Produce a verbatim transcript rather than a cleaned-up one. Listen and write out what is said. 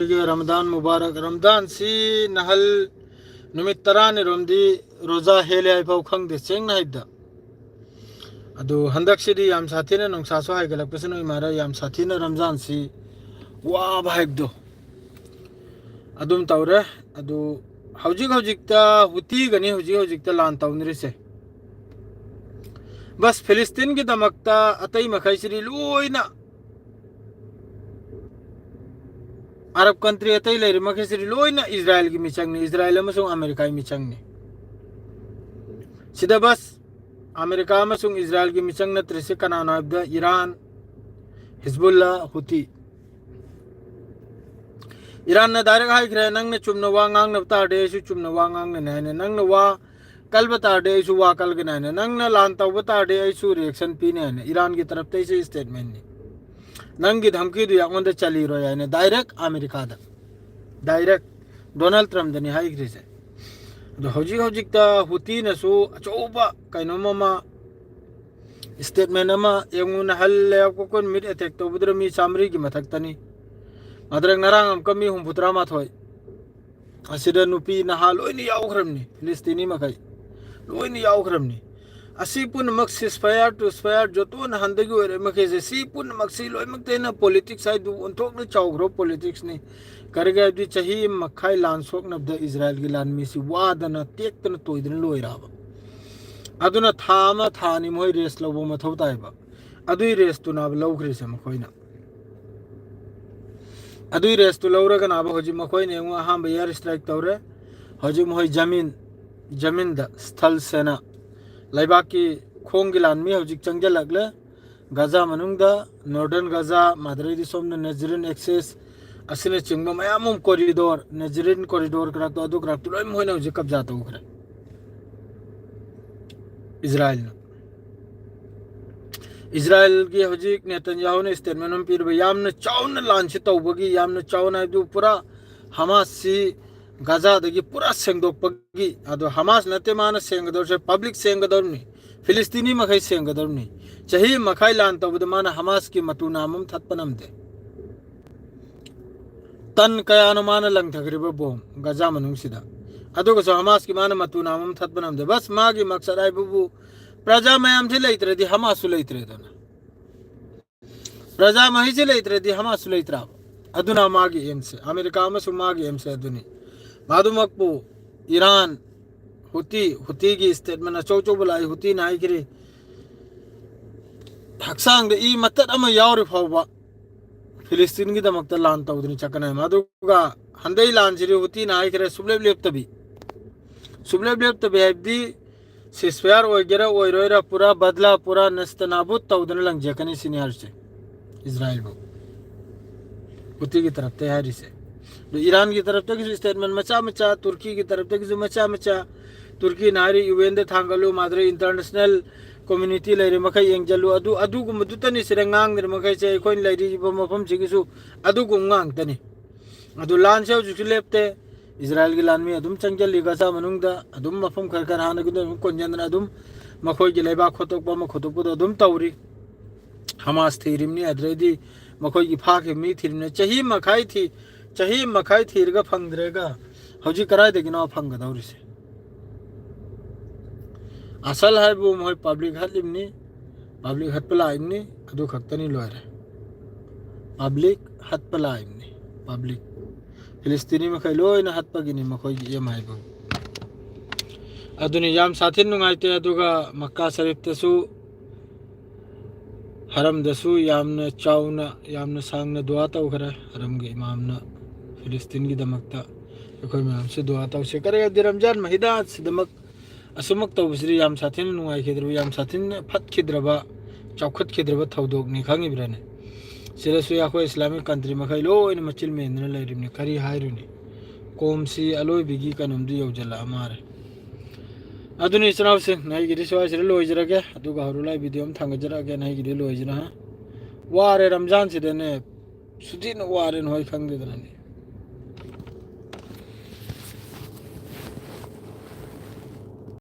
ꯃꯈꯣꯏꯒꯤ ꯔꯃꯗꯥꯟ ꯃꯨꯕꯥꯔꯛ꯫ ꯔꯃꯗꯥꯟꯁꯤ ꯅꯍꯜ ꯅꯨꯃꯤꯠ ꯇꯔꯥꯅꯤꯔꯣꯝꯗꯤ ꯔꯣꯖꯥ ꯍꯦꯜꯂꯦ ꯍꯥꯏꯐꯥꯎ ꯈꯪꯗꯦ, ꯁꯦꯡꯅ ꯍꯥꯏꯕꯗ꯫ ꯑꯗꯨ ꯍꯟꯗꯛꯁꯤꯗꯤ ꯌꯥꯝ ꯁꯥꯊꯤꯅ ꯅꯨꯡꯁꯥꯁꯨ ꯍꯥꯏꯒꯠꯂꯛꯄꯁꯤꯅ ꯏꯃꯥꯔ ꯌꯥꯝ ꯁꯥꯊꯤꯅ ꯔꯝꯖꯥꯟꯁꯤ ꯋꯥꯕ ꯍꯥꯏꯕꯗꯣ ꯑꯗꯨꯝ ꯇꯧꯔꯦ꯫ ꯑꯗꯨ ꯍꯧꯖꯤꯛ ꯍꯧꯖꯤꯛꯇ ꯍꯨꯇꯤꯒꯅꯤ ꯍꯧꯖꯤꯛ ꯍꯧꯖꯤꯛꯇ ꯂꯥꯟ ꯇꯧꯅꯔꯤꯁꯦ꯫ ꯕꯁ ꯐꯤꯂꯤꯁꯇꯤꯟꯒꯤꯗꯃꯛꯇ ꯑꯇꯩ ꯃꯈꯩꯁꯤꯗꯤ ꯂꯣꯏꯅ ꯑꯔꯕ ꯀꯟꯇ꯭ꯔꯤ ꯑꯇꯩ ꯂꯩꯔꯤ ꯃꯈꯩꯁꯤꯗꯤ ꯂꯣꯏꯅ ꯏꯖꯔꯥꯏꯜꯒꯤ ꯃꯤꯆꯪꯅꯤ, ꯏꯖꯔꯥꯏꯜ ꯑꯃꯁꯨꯡ ꯑꯃꯦꯔꯤꯀꯥꯒꯤ ꯃꯤꯆꯪꯅꯤ꯫ ꯁꯤꯗ ꯕꯁ ꯑꯃꯦꯔꯤꯀꯥ ꯑꯃꯁꯨꯡ ꯏꯖꯔꯥꯏꯜꯒꯤ ꯃꯤꯆꯪ ꯅꯠꯇ꯭ꯔꯤꯁꯤ ꯀꯅꯥꯅꯣ ꯍꯥꯏꯕꯗ ꯏꯔꯥꯟ, ꯍꯤꯖꯕꯨꯜꯂꯥ, ꯍꯨꯇꯤ꯫ ꯏꯔꯥꯟꯅ ꯗꯥꯏꯔꯦꯛ ꯍꯥꯏꯈ꯭ꯔꯦ, "ꯅꯪꯅ ꯆꯨꯝꯅ ꯋꯥ ꯉꯥꯡꯅꯕ ꯇꯥꯔꯗꯤ ꯑꯩꯁꯨ ꯆꯨꯝꯅ ꯋꯥ ꯉꯥꯡꯒꯅꯤ" ꯍꯥꯏꯅ, "ꯅꯪꯅ ꯋꯥ ꯀꯜꯕ ꯇꯥꯔꯗꯤ ꯑꯩꯁꯨ ꯋꯥ ꯀꯜꯒꯅꯤ" ꯍꯥꯏꯅ, "ꯅꯪꯅ ꯂꯥꯟ ꯇꯧꯕ ꯇꯥꯔꯗꯤ ꯑꯩꯁꯨ ꯔꯤꯌꯦꯛꯁꯟ ꯄꯤꯅꯤ" ꯍꯥꯏꯅ ꯏꯔꯥꯟꯒꯤ ꯇꯔꯞꯇꯩꯁꯨ ꯁ꯭ꯇꯦꯠꯃꯦꯟꯅꯤ꯫ "ꯅꯪꯒꯤ ꯙꯝꯀꯤꯗꯨ ꯑꯩꯉꯣꯟꯗ ꯆꯜꯂꯤꯔꯣꯏ" ꯍꯥꯏꯅ ꯗꯥꯏꯔꯦꯛ ꯑꯃꯦꯔꯤꯀꯥꯗ, ꯗꯥꯏꯔꯦꯛ ꯗꯣꯅꯥꯜꯗ ꯇ꯭ꯔꯝꯞꯗꯅꯤ ꯍꯥꯏꯈ꯭ꯔꯤꯁꯦ꯫ ꯑꯗꯣ ꯍꯧꯖꯤꯛ ꯍꯧꯖꯤꯛꯇ ꯍꯨꯇꯤꯅꯁꯨ ꯑꯆꯧꯕ ꯀꯩꯅꯣꯝ ꯑꯃ, ꯁ꯭ꯇꯦꯠꯃꯦꯟ ꯑꯃ ꯌꯦꯡꯉꯨ, ꯅꯍꯜ ꯂꯩꯕꯥꯛ ꯀꯣꯟ ꯃꯤꯠ ꯑꯦꯇꯦꯛ ꯇꯧꯕꯗꯨꯗ ꯃꯤ ꯆꯥꯃꯔꯤꯒꯤ ꯃꯊꯛꯇꯅꯤ꯫ ꯃꯗ꯭ꯔꯛ ꯉꯔꯥꯡ ꯑꯃꯨꯛꯀ ꯃꯤ ꯍꯨꯝꯐꯨꯇꯔꯥ ꯃꯥꯊꯣꯏ꯫ ꯑꯁꯤꯗ ꯅꯨꯄꯤ ꯅꯍꯥ ꯂꯣꯏꯅ ꯌꯥꯎꯈ꯭ꯔꯕꯅꯤ, ꯐꯤꯂꯤꯁꯇꯤꯅꯤ ꯃꯈꯩ ꯂꯣꯏꯅ ꯌꯥꯎꯈ꯭ꯔꯕꯅꯤ꯫ ꯑꯁꯤ ꯄꯨꯝꯅꯃꯛ ceasefire, ceasefire ꯖꯣꯇꯣꯟ ꯍꯥꯟꯗꯒꯤ ꯑꯣꯏꯔꯛꯏ ꯃꯈꯩꯁꯦ, ꯁꯤ ꯄꯨꯝꯅꯃꯛꯁꯤ ꯂꯣꯏꯅꯃꯛꯇ ꯍꯦꯟꯅ ꯄꯣꯂꯤꯇꯤꯛꯁ ꯍꯥꯏꯗꯨ ꯑꯣꯟꯊꯣꯛꯅ ꯆꯥꯎꯈ꯭ꯔꯕ ꯄꯣꯂꯤꯇꯤꯛꯁꯅꯤ꯫ ꯀꯔꯤꯒꯤ ꯍꯥꯏꯕꯗꯤ ꯆꯍꯤ ꯑꯃ ꯃꯈꯥꯏ ꯂꯥꯟ ꯁꯣꯛꯅꯕꯗ ꯏꯖꯔꯥꯏꯜꯒꯤ ꯂꯥꯟꯃꯤꯁꯤ ꯋꯥꯗꯅ ꯇꯦꯛꯇꯅ ꯇꯣꯏꯗꯅ ꯂꯣꯏꯔꯛꯑꯕ꯫ ꯑꯗꯨꯅ ꯊꯥ ꯑꯃ ꯊꯥ ꯑꯅꯤ ꯃꯈꯣꯏ ꯔꯦꯁ ꯂꯧꯕ ꯃꯊꯧ ꯇꯥꯏꯕ꯫ ꯑꯗꯨꯏ ꯔꯦꯁꯇꯨꯅꯕ ꯂꯧꯈ꯭ꯔꯤꯁꯦ ꯃꯈꯣꯏꯅ꯫ ꯑꯗꯨꯏ ꯔꯦꯁꯇꯨ ꯂꯧꯔꯒꯅꯕ ꯍꯧꯖꯤꯛ ꯃꯈꯣꯏꯅ ꯌꯦꯡꯉꯨ, ꯑꯍꯥꯟꯕ ꯏꯌꯥꯔ ꯏꯁꯇ꯭ꯔꯥꯏꯛ ꯇꯧꯔꯦ꯫ ꯍꯧꯖꯤꯛ ꯃꯈꯣꯏ ꯖꯃꯤꯟ, ꯖꯃꯤꯟꯗ, ꯁ꯭ꯊꯜ ꯁꯦꯅꯥ, ꯂꯩꯕꯥꯛꯀꯤ ꯈꯣꯡꯒꯤ ꯂꯥꯟꯃꯤ ꯍꯧꯖꯤꯛ ꯆꯪꯁꯤꯜꯂꯛꯂꯦ꯫ ꯒꯥꯖꯥ ꯃꯅꯨꯡꯗ, ꯅꯣꯔꯗꯔꯟ ꯒꯥꯖꯥ, ꯃꯥꯗ꯭ꯔꯩꯗꯤ ꯁꯣꯝꯗ ꯅꯦꯖꯔꯤꯟ ꯑꯦꯛꯁꯦꯁ ꯑꯁꯤꯅꯆꯤꯡꯕ ꯃꯌꯥꯝ ꯑꯃ, ꯀꯣꯔꯤꯗꯣꯔ, ꯅꯦꯖꯔꯤꯟ ꯀꯣꯔꯤꯗꯣꯔ ꯀꯔꯥꯛꯇꯣ, ꯑꯗꯨ ꯀꯔꯥꯛꯇꯣ ꯂꯣꯏ ꯃꯈꯣꯏꯅ ꯍꯧꯖꯤꯛ ꯀꯕꯖꯥ ꯇꯧꯈ꯭ꯔꯦ꯫ ꯏꯖꯔꯥꯏꯜꯅ꯫ ꯏꯖꯔꯥꯏꯜꯒꯤ ꯍꯧꯖꯤꯛ ꯅꯦꯇꯟꯌꯥꯍꯨꯅ ꯁ꯭ꯇꯦꯠꯃꯦꯟ ꯑꯃ ꯄꯤꯔꯤꯕ, ꯌꯥꯝꯅ ꯆꯥꯎꯅ ꯂꯥꯟꯁꯤ ꯇꯧꯕꯒꯤ, ꯌꯥꯝꯅ ꯆꯥꯎꯅ ꯍꯥꯏꯕꯗꯨ ꯄꯨꯔꯥ ꯍꯃꯥꯁꯁꯤ ꯒꯥꯖꯥꯗꯒꯤ ꯄꯨꯔꯥ ꯁꯦꯡꯗꯣꯛꯄꯒꯤ, ꯑꯗꯣ ꯍꯃꯥꯁ ꯅꯠꯇꯦ ꯃꯥꯅ ꯁꯦꯡꯒꯗꯧꯔꯤꯁꯦ, ꯄꯕ꯭ꯂꯤꯛ ꯁꯦꯡꯒꯗꯧꯔꯤꯕꯅꯤ, ꯐꯤꯂꯤꯁꯇꯤꯅꯤ ꯃꯈꯩ ꯁꯦꯡꯒꯗꯧꯔꯤꯕꯅꯤ꯫ ꯆꯍꯤ ꯃꯈꯥꯏ ꯂꯥꯟ ꯇꯧꯕꯗ ꯃꯥꯅ ꯍꯃꯥꯁꯀꯤ ꯃꯇꯨ ꯅꯥꯝ ꯑꯃ ꯊꯠꯄ ꯅꯝꯗꯦ꯫ ꯇꯟ ꯀꯌꯥꯅꯣ ꯃꯥꯅ ꯂꯪꯊꯈ꯭ꯔꯤꯕ ꯕꯣꯝ ꯒꯖꯥ ꯃꯅꯨꯡꯁꯤꯗ꯫ ꯑꯗꯨꯒꯁꯨ ꯍꯃꯥꯁꯀꯤ ꯃꯥꯅ ꯃꯇꯨ ꯅꯥꯝ ꯑꯃ ꯊꯠꯄ ꯉꯝꯗꯦ꯫ ꯕꯁ, ꯃꯥꯒꯤ ꯃꯛꯁꯠ ꯍꯥꯏꯕꯕꯨ ꯄ꯭ꯔꯖꯥ ꯃꯌꯥꯝꯁꯤ ꯂꯩꯇ꯭ꯔꯗꯤ ꯍꯃꯥꯁꯁꯨ ꯂꯩꯇ꯭ꯔꯦꯗꯅ꯫ ꯄ꯭ꯔꯖꯥ ꯃꯍꯩꯁꯤ ꯂꯩꯇ꯭ꯔꯗꯤ ꯍꯃꯥꯁꯁꯨ ꯂꯩꯇ꯭ꯔꯕ꯫ ꯑꯗꯨꯅ ꯃꯥꯒꯤ ꯑꯦꯝꯁꯦ, ꯑꯃꯦꯔꯤꯀꯥ ꯑꯃꯁꯨꯡ ꯃꯥꯒꯤ ꯑꯦꯝꯁꯦ ꯑꯗꯨꯅꯤ꯫ ꯃꯗꯨꯃꯛꯄꯨ ꯏꯔꯥꯟ, ꯍꯨꯇꯤ, ꯍꯨꯇꯤꯒꯤ ꯁ꯭ꯇꯦꯠꯃꯦꯟ ꯑꯆꯧ ꯑꯆꯧꯕ ꯂꯥꯛꯏ꯫ ꯍꯨꯇꯤꯅ ꯍꯥꯏꯈ꯭ꯔꯤ, ꯍꯛꯆꯥꯡꯗ ꯏ ꯃꯇꯠ ꯑꯃ ꯌꯥꯎꯔꯤ ꯐꯥꯎꯕ ꯐꯤꯂꯤꯁꯇꯤꯟꯒꯤꯗꯃꯛꯇ ꯂꯥꯟ ꯇꯧꯗꯨꯅ ꯆꯠꯀꯅꯤ꯫ ꯑꯗꯨꯒ ꯍꯟꯗꯩ ꯂꯥꯟꯁꯤꯗꯤ ꯍꯨꯇꯤꯅ ꯍꯥꯏꯈ꯭ꯔꯦ, ꯁꯨꯡꯂꯦꯞ ꯂꯦꯞꯇꯕꯤ꯫ ꯁꯨꯡꯂꯦꯞ ꯂꯦꯞꯇꯕꯤ ꯍꯥꯏꯕꯗꯤ ceasefire ꯑꯣꯏꯒꯦꯔꯥ ꯑꯣꯏꯔꯣꯏꯔꯥ, ꯄꯨꯔꯥ ꯕꯗꯂꯥ, ꯄꯨꯔꯥ ꯅꯁꯇꯅꯥꯕꯨꯠ ꯇꯧꯗꯅ ꯂꯪꯖꯀꯅꯤ ꯁꯤꯅꯤ ꯍꯥꯏꯔꯤꯁꯦ ꯏꯖꯔꯥꯏꯜꯕꯨ꯫ ꯍꯨꯇꯤꯒꯤ ꯇꯔꯞꯇ ꯍꯥꯏꯔꯤꯁꯦ꯫ ꯑꯗꯨ ꯏꯔꯥꯟꯒꯤ ꯇꯔꯞꯇꯒꯤꯁꯨ ꯁ꯭ꯇꯦꯠꯃꯦꯟ ꯃꯆꯥ ꯃꯆꯥ, ꯇꯨꯔꯀꯤꯒꯤ ꯇꯔꯞꯇꯒꯤꯁꯨ ꯃꯆꯥ ꯃꯆꯥ꯫ ꯇꯨꯔꯀꯤꯅ ꯍꯥꯏꯔꯤ, "ꯌꯨ ꯑꯦꯟꯗ ꯊꯥꯡꯒꯠꯂꯨ, ꯃꯥꯗ꯭ꯔꯦ, ꯏꯟꯇꯔꯅꯦꯁꯅꯦꯜ ꯀꯝꯃ꯭ꯌꯨꯅꯤꯇꯤ ꯂꯩꯔꯤ ꯃꯈꯩ ꯌꯦꯡꯁꯤꯜꯂꯨ", ꯑꯗꯨ, ꯑꯗꯨꯒꯨꯝꯕꯗꯨꯇꯅꯤ ꯁꯤꯗ ꯉꯥꯡꯗ꯭ꯔꯤ ꯃꯈꯩꯁꯦ꯫ ꯑꯩꯈꯣꯏꯅ ꯂꯩꯔꯤꯕ ꯃꯐꯝꯁꯤꯒꯤꯁꯨ ꯑꯗꯨꯒꯨꯝꯕ ꯉꯥꯛꯇꯅꯤ꯫ ꯑꯗꯨ ꯂꯥꯟꯁꯦ ꯍꯧꯖꯤꯛꯁꯨ ꯂꯦꯞꯇꯦ꯫ ꯏꯖꯔꯥꯏꯜꯒꯤ ꯂꯥꯟꯃꯤ ꯑꯗꯨꯝ ꯆꯪꯁꯤꯜꯂꯤ ꯒꯖꯥ ꯃꯅꯨꯡꯗ, ꯑꯗꯨꯝ ꯃꯐꯝ ꯈꯔ ꯈꯔ ꯍꯥꯟꯅꯒꯤꯗꯣ ꯑꯗꯨꯝ ꯀꯣꯟꯁꯤꯟꯗꯅ ꯑꯗꯨꯝ ꯃꯈꯣꯏꯒꯤ ꯂꯩꯕꯥꯛ ꯈꯣꯠꯇꯣꯛꯄ ꯑꯃ ꯈꯣꯠꯇꯣꯛꯄꯗꯣ ꯑꯗꯨꯝ ꯇꯧꯔꯤ꯫ ꯍꯃꯥꯁ ꯊꯤꯔꯤꯕꯅꯤ, ꯑꯗꯨꯗꯩꯗꯤ ꯃꯈꯣꯏꯒꯤ ꯐꯥꯈꯤꯕ ꯃꯤ ꯊꯤꯔꯤꯕꯅꯤ꯫ ꯆꯍꯤ ꯃꯈꯥꯏ ꯊꯤ-, ꯆꯍꯤ ꯃꯈꯥꯏ ꯊꯤꯔꯒ ꯐꯪꯗ꯭ꯔꯒ ꯍꯧꯖꯤꯛ ꯀꯗꯥꯏꯗꯒꯤꯅꯣ ꯐꯪꯒꯗꯧꯔꯤꯁꯦ? ꯑꯁꯜ ꯍꯥꯏꯕꯨ ꯃꯣꯏ ꯄꯕ꯭ꯂꯤꯛ ꯍꯥꯠꯂꯤꯕꯅꯤ, ꯄꯕ꯭ꯂꯤꯛ ꯍꯥꯠꯄ ꯂꯥꯛꯏꯕꯅꯤ, ꯑꯗꯨ ꯈꯛꯇꯅꯤ, ꯂꯣꯏꯔꯦ꯫ Public ꯍꯥꯠꯄ ꯂꯥꯛꯏꯕꯅꯤ, public. ꯐꯤꯂꯤꯁꯇꯤꯅꯤ ꯃꯈꯩ ꯂꯣꯏꯅ ꯍꯥꯠꯄꯒꯤꯅꯤ ꯃꯈꯣꯏꯒꯤ ꯑꯦꯝ ꯍꯥꯏꯕꯨ꯫ ꯑꯗꯨꯅꯤ, ꯌꯥꯝ ꯁꯥꯊꯤꯅ ꯅꯨꯡꯉꯥꯏꯇꯦ꯫ ꯑꯗꯨꯒ ꯃꯛꯀꯥ ꯁꯔꯤꯐꯇꯁꯨ, ꯍꯔꯝꯗꯁꯨ ꯌꯥꯝꯅ ꯆꯥꯎꯅ, ꯌꯥꯝꯅ ꯁꯥꯡꯅ ꯗꯨꯋꯥ ꯇꯧꯈ꯭ꯔꯦ꯫ ꯍꯔꯝꯒꯤ ꯏꯃꯥꯝꯅ ꯐꯤꯂꯤꯁꯇꯤꯟꯒꯤꯗꯃꯛꯇ ꯑꯩꯈꯣꯏ ꯃꯌꯥꯝꯁꯨ ꯗꯨꯋꯥ ꯇꯧꯁꯦ꯫ ꯀꯔꯤꯒꯤꯗꯤ ꯔꯝꯖꯥꯟ ꯃꯍꯤꯗꯥꯁꯤꯗꯃꯛ ꯑꯁꯨꯃꯛ ꯇꯧꯕꯁꯤꯗꯤ ꯌꯥꯝ ꯁꯥꯊꯤꯅ ꯅꯨꯡꯉꯥꯏꯈꯤꯗ꯭ꯔꯕ, ꯌꯥꯝ ꯁꯥꯊꯤꯅ ꯐꯠꯈꯤꯗ꯭ꯔꯕ, ꯆꯥꯎꯈꯠꯈꯤꯗ꯭ꯔꯕ ꯊꯧꯗꯣꯛꯅꯤ, ꯈꯪꯉꯤꯕ꯭ꯔꯥꯅꯦ? ꯁꯤꯗꯁꯨ ꯑꯩꯈꯣꯏ ꯏꯁꯂꯥꯃꯤꯛ ꯀꯟꯇ꯭ꯔꯤ ꯃꯈꯩ ꯂꯣꯏꯅ ꯃꯆꯤꯜ ꯃꯦꯟꯗꯅ ꯂꯩꯔꯤꯕꯅꯤ꯫ ꯀꯔꯤ ꯍꯥꯏꯔꯨꯅꯤ? ꯀꯣꯝꯁꯤ ꯑꯂꯣꯏꯕꯒꯤ ꯀꯩꯅꯣꯝꯗꯤ ꯌꯧꯁꯤꯜꯂꯛꯑ ꯃꯥꯜꯂꯦ꯫ ꯑꯗꯨꯅꯤ ꯏꯆꯤꯟ ꯏꯅꯥꯎꯁꯤꯡ, ꯑꯩꯒꯤꯗꯤ ꯁ꯭ꯋꯥꯏꯁꯤꯗ ꯂꯣꯏꯖꯔꯒꯦ, ꯑꯗꯨꯒ ꯍꯧꯔꯛꯂꯒ ꯚꯤꯗꯤꯑꯣ ꯑꯃ ꯊꯥꯡꯒꯠꯆꯔꯛꯑꯒꯦ꯫ ꯑꯩꯒꯤꯗꯤ ꯂꯣꯏꯖꯔꯦ, ꯍꯥ? ꯋꯥꯔꯦ ꯔꯝꯖꯥꯟꯁꯤꯗꯅꯦ, ꯁꯨꯊꯤꯅ ꯋꯥꯔꯦ ꯅꯈꯣꯏ ꯈꯪꯗꯦꯗꯅꯅꯦ꯫